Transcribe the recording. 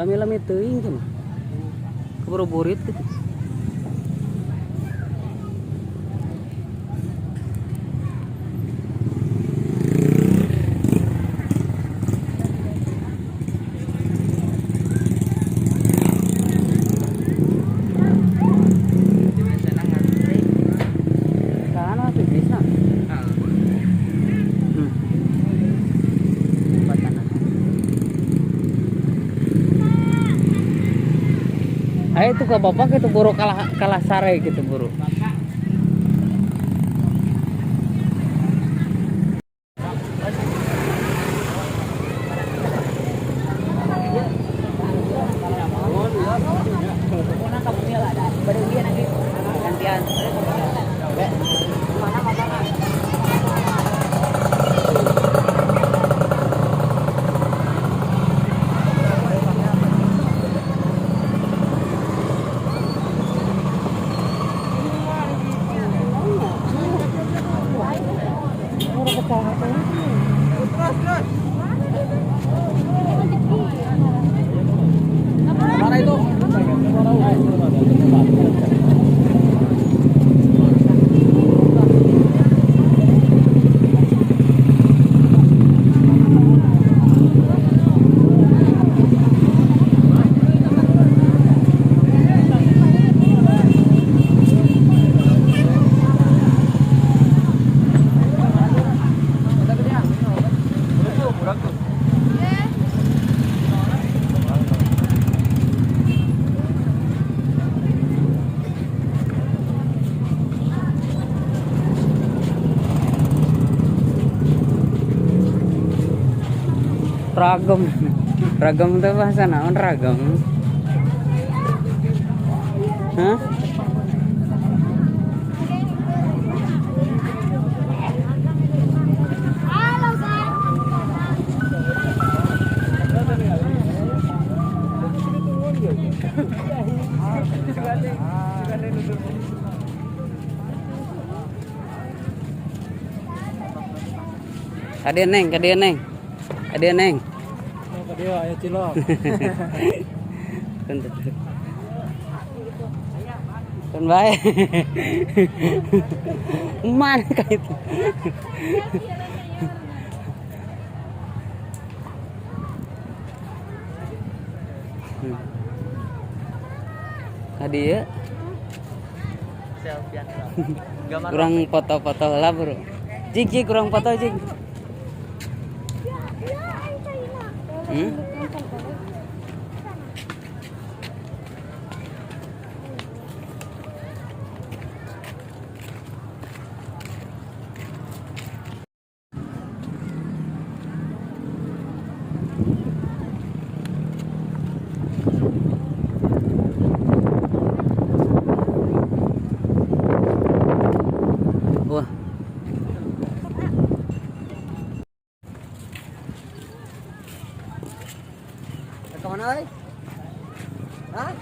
Lami-lami teuing cenah. Keburu burit gitu. Sana tuh bisa. Ayo itu ke bapak itu buru kalah kalah sare gitu buru. Mana itu? Ragam. Ragam itu bahasa naon ragam? Hah? Kadieu neng, kadieu neng. Kadieu neng. Oh, dia aya cilok. Keun Keun bae. Mana ka itu? Kadieu kurang foto-foto lah bro. Jig jig kurang foto jig. Hmm? Wah. Kemana euy? Hah?